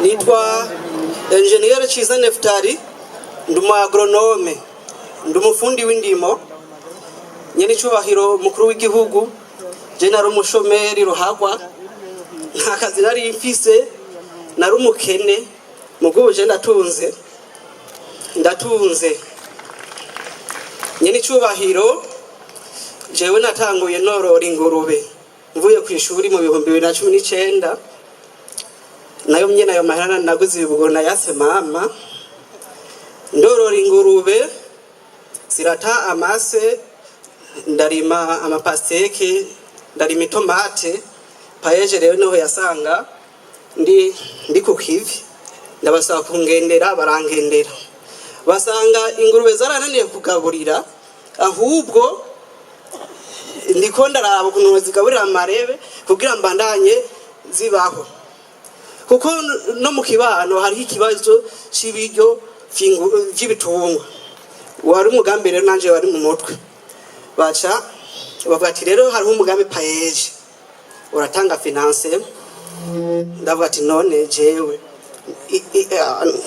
Nitwa Enjeniyeri Ciza Neftali, ndi umu agronome, ndi umufundi w'indimo. Nyene icubahiro mukuru w'igihugu, je nari umushomeri ruhagwa, nta kazi nari mfise, nari umukene. Mugubu je ndatunze, ndatunze. Nyene icubahiro, jewe natanguye norora ingurube mvuye ku ishuri mu 2019. Nayo nyene ayo mahera naguze ibibuguru nayase mama. Ndorora ingurube, zirata amase, ndarima ama pastèques, ndarima itomate. PAEEJ rero niho yasanga ndi ku kivi. Ndabasaba kungendera, barangendera, basanga ingurube zarananiye kugaburira, ahubwo ndiko ndaraba ukuntu zigaburira amarebe kugira mbandanye zibaho, kuko no mu kibano hariho ikibazo c'ibiryo vy'ibitungwa. Wari umugambi rero nanje wari mu mutwe. Baca bavuga ati: "Rero hariho umugambi PAEEJ uratanga finance." Ndavuga ati: "None jewe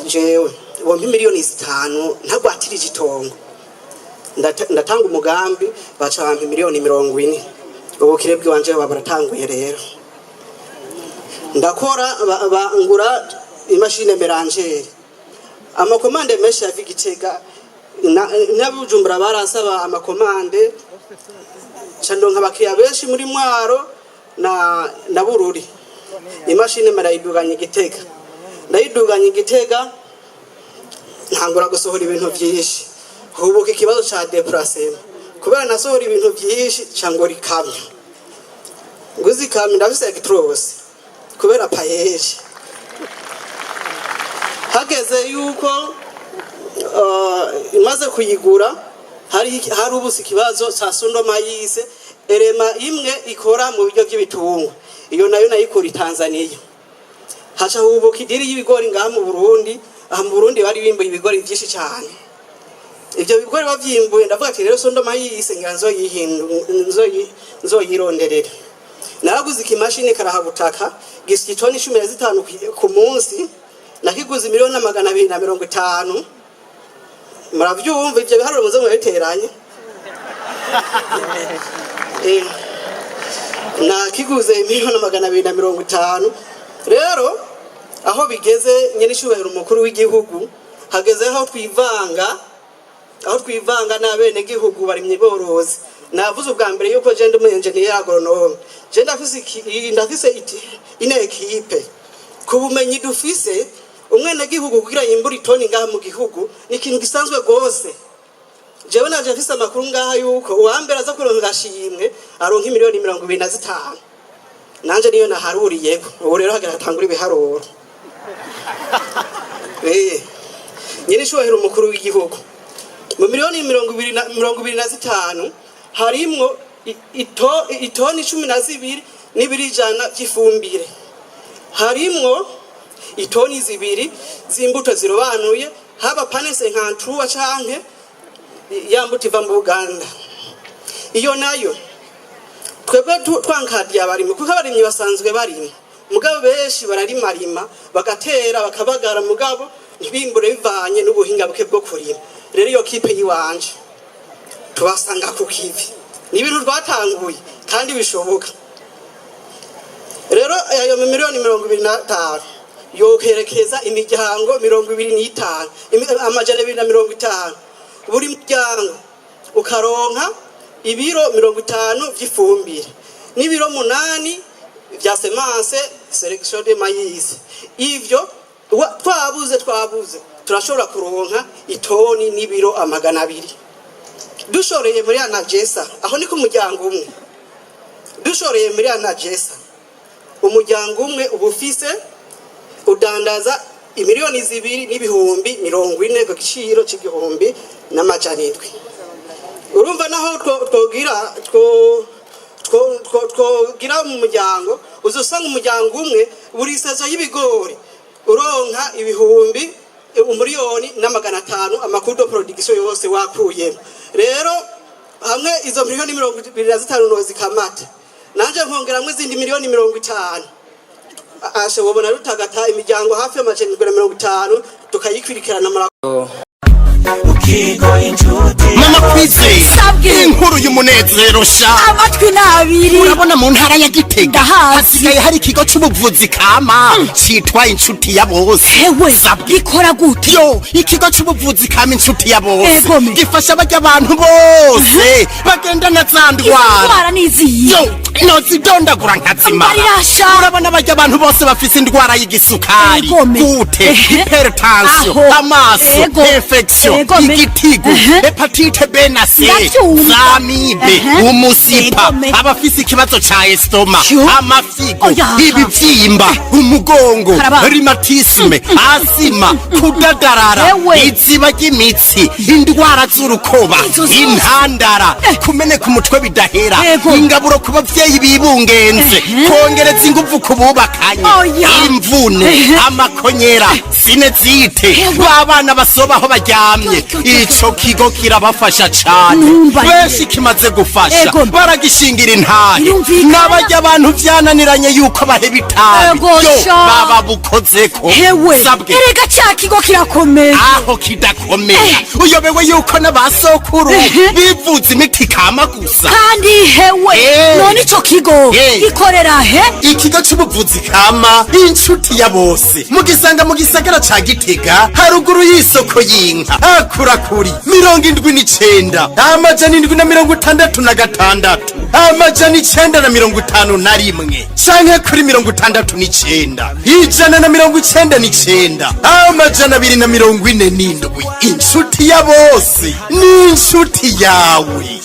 jewe bompa miliyoni 5 ntagwatirije itongo?" Ndatanga umugambi, baca bampa miliyoni 40. Ubukire bw'iwanje buba buratanguye. Rero ndakora, ngura imashine mélangeur. Ama commandes menshi yava Igitega n'Abujumbura, baransaba ama commandes, ca ndonka abakiriya benshi muri Mwaro na Bururi. Imashini marayiduganya Igitega, ndayiduganya Igitega, ntangura gusohora ibintu vyinshi. Hubuka ikibazo ca déplacement. Kubera nasohora ibintu vyinshi, ca ngura ikamyo. Nguze ikamyo, ndafise Actros kubera PAEEJ. Hageze yuko imaze kuyigura, hari ubusa ikibazo ca son de maïs, élément imwe ikora mu biryo by'ibitungwa. Iyo nayo nayikura i Tanzania. Haca hubuka idiri y'ibigori ngaha mu Burundi. Aha mu Burundi bari bimbuye ibigori vyinshi cyane. Ivyo bigori bavyimbuye, ndavuga ati: "Rero son de maïs ngira nzoyironderera." Naraguze ikimashini karahabutaka, gisya itoni 15 ku munsi. Nakiguze miliyoni 250. Muravyumva ivyo biharuro, muze mubiteranye. Nakiguze miliyoni 250. Rero aho bigeze, nyene icubahiro umukuru w'igihugu, hageze aho twivanga, aho twivanga n'abenegihugu barimyi borozi. Navuze ubwa mbere yuko je ndi umu ingénieur agronome. Je ndafise ine équipe. Ku bumenyi dufise, umwenegihugu kugira yimbure itoni ngaha mu gihugu ni ikintu gisanzwe rwose. Jewe naje mfise amakuru ngaha yuko uwambere aza kuronka agashimwe aronka miliyoni 25. Nanje niyo naharuriyeko. Ubu rero hagira hatangura ibiharuro. Nyene icubahiro umukuru w'igihugu, mu miliyoni 25 harimwo itoni 12 n'ibiro 100 vy'ifumbire, harimwo itoni 2 z'imbuto zirobanuye, haba Pane 53 canke ya mbuto iva mu Buganda. Iyo nayo twebwe twankadiye abarimyi, kuko abarimyi basanzwe barima, mugabo benshi bararimarima, bagatera, bakabagara, mugabo ntibimbure bivanye n'ubuhinga buke bwo kurima. Rero iyo équipe yiwanje tubasanga ku kivi, ni ibintu twatanguye kandi bishoboka. Rero ayo miliyoni 25 yokerekeza imiryango 25, 250. Buri muryango ukaronka ibiro 50 vy'ifumbire n'ibiro 8 vya semence sélection de maïs. Ivyo twabuze, turashobora kuronka itoni n'ibiro 200 dushoreye muri ANAGESSA. Aho ni ku muryango umwe. Dushoreye muri ANAGESSA, umuryango umwe uba ufise udandaza imiliyoni 2 n'ibihumbi 40 ku giciro c'1700. Urumva naho twogira mu muryango, uza usanga umuryango umwe buri saison y'ibigori uronka 1,500,000, ama coûts de production yose wakuyemo. Rero hamwe izo miliyoni 25 zikamata, nanje nkongeramwo izindi miliyoni 50. Ashe wobona rutagata imiryango hafi y'750 tukayikwirikirana mura. Mama Kwizera. Sabwe. Inkuru y'umunezero sha. Amatwi n'abiri. Urabona mu ntara ya Gitega Ndahazi. hasigaye hari ikigo c'ubuvuzi kama citwa Inshuti ya Bose. Hewe. Sabwe. Gikora gute? Yo, ikigo c'ubuvuzi kama Inshuti ya Bose Egome. gifasha barya abantu bose bagendana za Izo ndwara. ndwara niziyi? Yo, nozidondagura nkazimara. Mbarirasha. Urabona barya abantu bose bafise indwara y'igisukari, Egome. gute, hypertension, Aho. amaso, infection, Egome. igitigu, hépatite B na C, Ndavyumva. z'amibe, umusipa, abafise ikibazo ca estomac, Yo. amafigo, Oya. ibivyimba, umugongo, Karaba. rhumatisme, asima, kudadarara, Ewe. iziba ry'imitsi, indwara z'urukoba, Izo zose. intandara, kumeneka umutwe bidahera, ingaburo ku bavyeyi bibungenze, kongereza inguvu ku bubakanye, Oya. imvune, amakonyera, sinusite, Ewe. b'abana basoba aho baryamye. Yo, yo, yo, yo. Ico kigo kirabafasha cane. Numva. Benshi kimaze gufasha baragishingira intahe. Birumvikana. N'abarya abantu vyananiranye yuko baheba itabi, Ego yo, sha. baba bukozeko. Hewe. Sabwe. Erega ca kigo kirakomeye. Aho kidakomeye, uyobewe yuko n'abasokuru bivuza imiti kama gusa? Kandi hewe, none ico kigo gikorera he? Ikigo c'ubuvuzi kama Inshuti ya Bose mugisanga mu gisagara ca Gitega, haruguru y'isoko y'inka, hakurakuri 79 766 951, canke kuri 69 199 247. Inshuti ya Bose ni inshuti yawe.